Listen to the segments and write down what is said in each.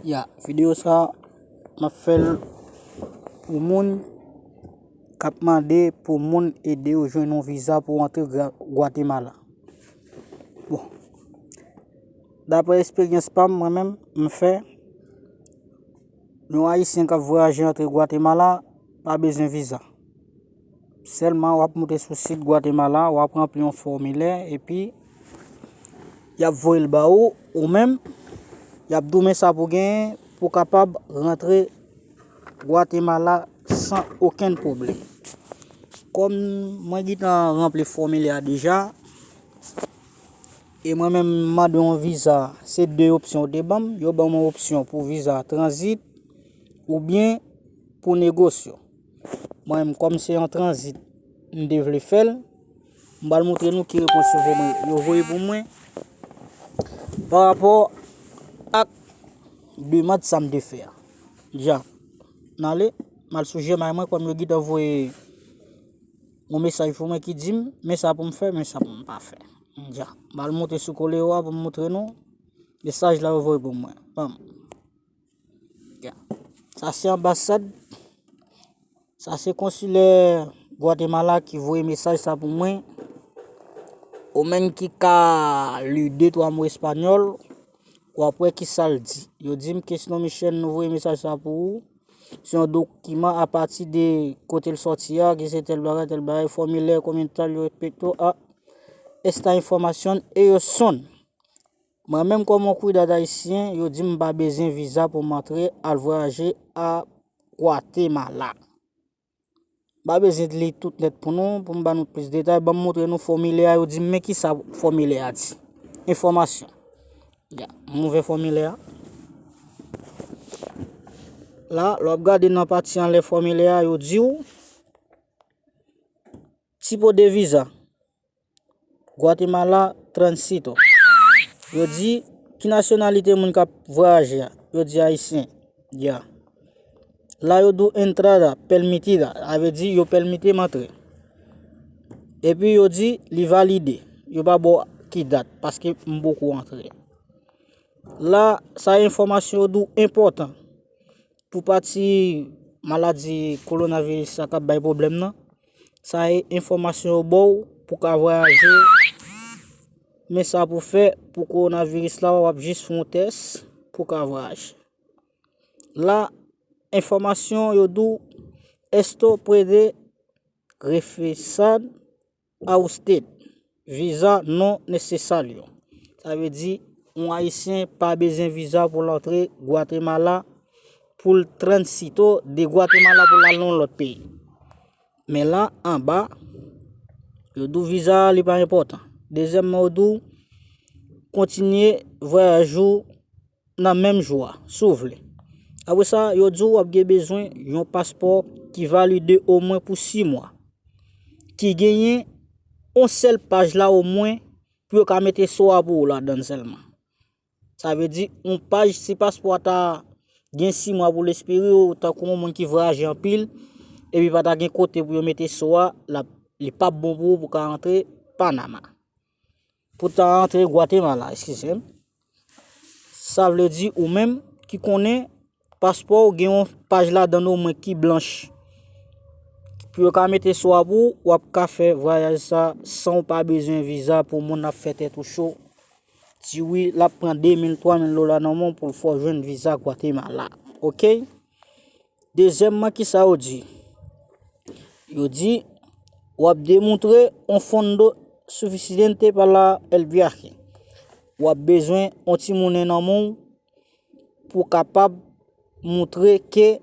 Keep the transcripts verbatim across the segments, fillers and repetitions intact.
Ya, videyo sa, m ap fè l pou moun k ap mande pou moun ede yo jwenn yon viza pou antre Gra- Gwatemala. Bon, daprè esperyans pa m, mwen menm, m fè, yon Ayisyen k ap vwayaje antre Gwatemala pa bezwen viza. Sèlman w ap moute sou sit Gwatemala, w ap ranpli yon fòmilè, epi y ap voye l ba ou, ou menm, y ap di w men sa pou genyen pou w kapab rantre Gwatemala san okenn pwoblèm. Kòm mwen gentan ranpli fòmilè a deja, e mwen menm m mande yon viza, se de opsyon yo te ban m, yo ban m yon opsyon pou viza tranzit oubyen pou negosyo. Mwen menm, kòm se yon tranzit m te vle fè l, m pral montre nou ki repons yo voye, yo voye pou mwen pa rapò ak demann sa m te fè a. Dja, m ale, m al sou Gmail mwen, kòm yo gentan voye yon mesaj pou mwen ki di m, men sa pou m fè, men sa pou m pa fè. Dja, m al monte sou Koleo a pou m montre nou mesaj la yo voye pou mwen. Bam. Ya. Sa se anbasad. Sa se konsilè Gwatemala ki voye mesaj sa pou mwen. Ou menm ki ka li de twa mo espanyòl, w ap wè ki sa l di. Yo di m, Kesnon Michel, nou voye mesaj sa pou ou. Se yon dokiman apati de kote l sòti a, ki se tèl bagay, tèl bagay, fòmilè, konbyen tan yo respekte a, esta información ellos son. Mwen menm kòm yon kwidad ayisyen, yo di m pa bezwen viza pou m antre al vwayaje a Gwatemala. M pa bezwen li tout nèt pou nou, pou m ba nou plis detay, ban m montre nou fòmilè a, yo di m men ki sa fòmilè a di. Enfòmasyon. Ya, m ouvè fòmilè a. La, lè w ap gade nan pati anlè fòmilè a, yo di w tipo de visa. Guatemala transito. Yo di, ki nasyonalite moun k ap vwayaje a? Yo di ayisyen. Ya. La yo di w entrada permitida, sa vle di yo pèmite m antre. Epi yo di li valide. Yo pa ba w ki dat, paske m poko antre. La, sa enfòmasyon yo di w enpòtan. Pou pati maladi kowonaviris sa k ap bay pwoblèm nan, sa e enfòmasyon yo ba w pou ka vwayaje. Men sa pou fè pou kowonaviris la, w ap jis fè yon tès pou ka vwayaje. La, enfòmasyon yo di w, esto puede refrescar a usted, visa no necesario. Sa vle di, yon ayisyen pa bezwen viza pou l antre Gwatemala, pou l transito de Gwatemala pou l al nan yon lòt peyi. Men la, anba, yo di w viza a, li pa enpòtan. Dezyèmman, yo di w kontinye vwayaj ou nan menm jou a, si w vle. Apre sa, yo di w w ap gen bezwen yon paspò ki valide omwen pou sis mwa, ki genyen yon sèl paj la omwen pou yo ka mete so a pou ou ladan l sèlman. Sa vle di, yon paj, si paspò a ta gen sis mwa pou l espere, ou tankou yon moun ki vwayaje anpil, epi pa ta gen kote pou yo mete so a, l ap, li p ap bon pou ou pou ka antre Panama. Pou ta antre Gwatemala, eskize m. Sa vle di ou menm ki konnen paspò w gen yon paj ladan l omwen ki blanch. Pou yo ka mete so a pou ou, w ap ka fè vwayaj sa san w pa bezwen viza pou moun ap fè tèt ou cho. Di wi, l ap pran de mil, twa mil dola nan men w pou l fè w jwenn viza Gwatemala. Oke? Dezyèmman, kisa yo di? Yo di, w ap demontre un fondo suficiente para el viaje. W ap bezwen yon ti monnen nan men w pou w kapab montre ke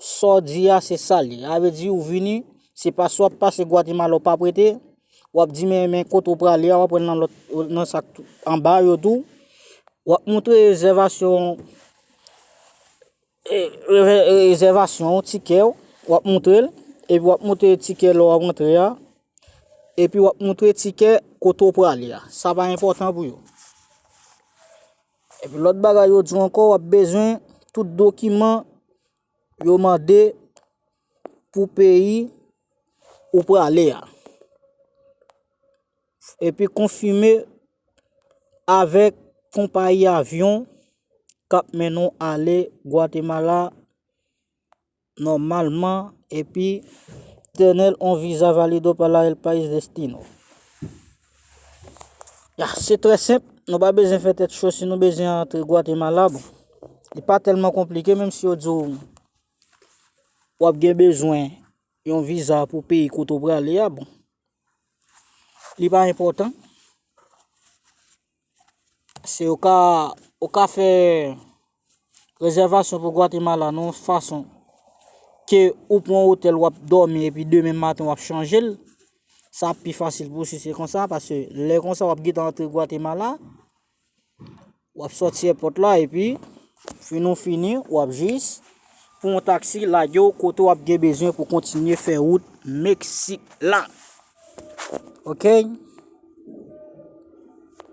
sa w di a se sa l ye. Sa vle di ou vini, se pa si w ap pase Gwatemala ou pa prete, w ap di men, men kote w prale a, w ap wè l nan lòt, nan sa k anba yo tou. W ap montre rezèvasyon e, reve- rezèvasyon w, tikè w, w ap montre l, epi w ap montre tikè lè w ap rantre a, epi w ap montre tikè kote w prale a. Sa pa enpòtan pou yo. Epi lòt bagay yo di w ankò, w ap bezwen tout dokiman yo mande pou peyi ou prale a. Epi konfime avèk konpayi avyon k ap mennen w ale Gwatemala nòmalman, epi tènèl on viza valido pa la El País Destino. Ya, se trè senp, nou pa bezwen fè tèt cho si nou bezwen antre Gwatemala, bon. Li pa tèlman konplike, menm si yo di w w ap gen bezwen yon viza pou peyi kote w prale a, bon. Li pa enpòtan. Se ou ka, ou ka fè rezèvasyon pou Gwatemala nan yon fason ke ou pran yon otèl, w ap dòmi, epi demen maten w ap chanje l. Sa ap pi fasil pou ou si se konsa, paske lè konsa w ap gentan antre Gwatemala, w ap sòti èpòt la, epi fin ou fini, w ap jis pran yon taksi, lage w kote w ap gen bezwen pou kontinye fè wout Meksik la. Oke?